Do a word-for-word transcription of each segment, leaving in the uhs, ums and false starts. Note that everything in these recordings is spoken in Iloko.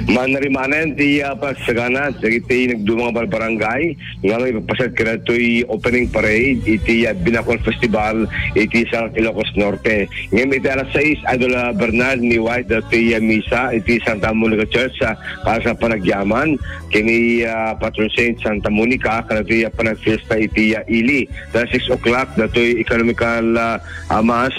Manarimanen ti, ah, pagsagana dagiti nagduma nga barbarangay nga maipapaset kadagitoy opening parade iti, ah, Binakol Festival iti Sarat, Ilocos Norte. Ngem iti alas sais, Idol, ah, Bernard, ni White dagitoy, ah, misa iti Santa Monica Church, ah, kas, ah, panagyaman ken ni, ah, Patron Saint Santa Monica kadagitoy, ah, panagfiesta iti, ah, ili. Alas six o'clock dagitoy economical, ah, ah, mass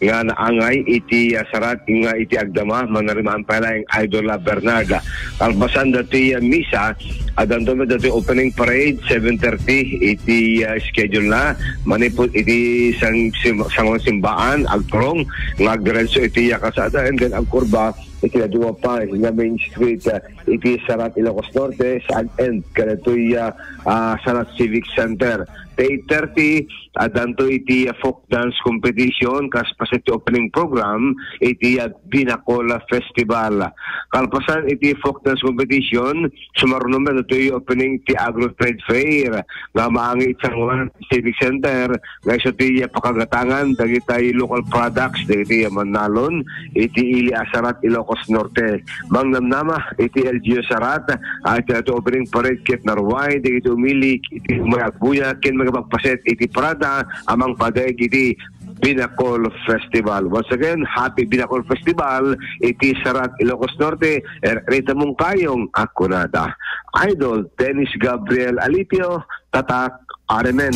nga naangay iti, ah, Sarat nga iti agdama, manarimaan pay laeng, Idol, ah, Bernard. Kalpasan dagitoy, ah, misa, addanto met dagitoy opening parade, seven thirty iti, ah, schedule na. Manipud iti sang-, sim-, sango simbaan, agturong nga agdiretso iti, ah, kalsada, and then agkurba iti naduma pa nga main street, ah, iti Sarat, Ilocos Norte, saan end kadagitoy, ah, ah, Sarat Civic Center. Eight thirty, addanto iti, ah, folk dance competition, kas paset ti opening program iti, ah, Binakol Festival. Kalpasan iti folk dance competition, sumaruno met dagitoy opening ti Agro Trade Fair nga maangay iti sangoan Civic Center, nga isu ti, ah, pakagatangan dagiti local products dagiti, ah, mannalon iti ili a Sarat, Ilocos Norte. Mangnamnama iti L G U Sarat, ah, iti opening parade ket narway dagiti umili iti umay agbuya ken makipagpaset iti parada a mangpadeg iti Binakol Festival. Once again, happy Binakol Festival iti Sarat, Ilocos Norte. Er-, Rita Mungkayong, akunada. Idol Dennis Gabriel Alipio, Tatak R M N.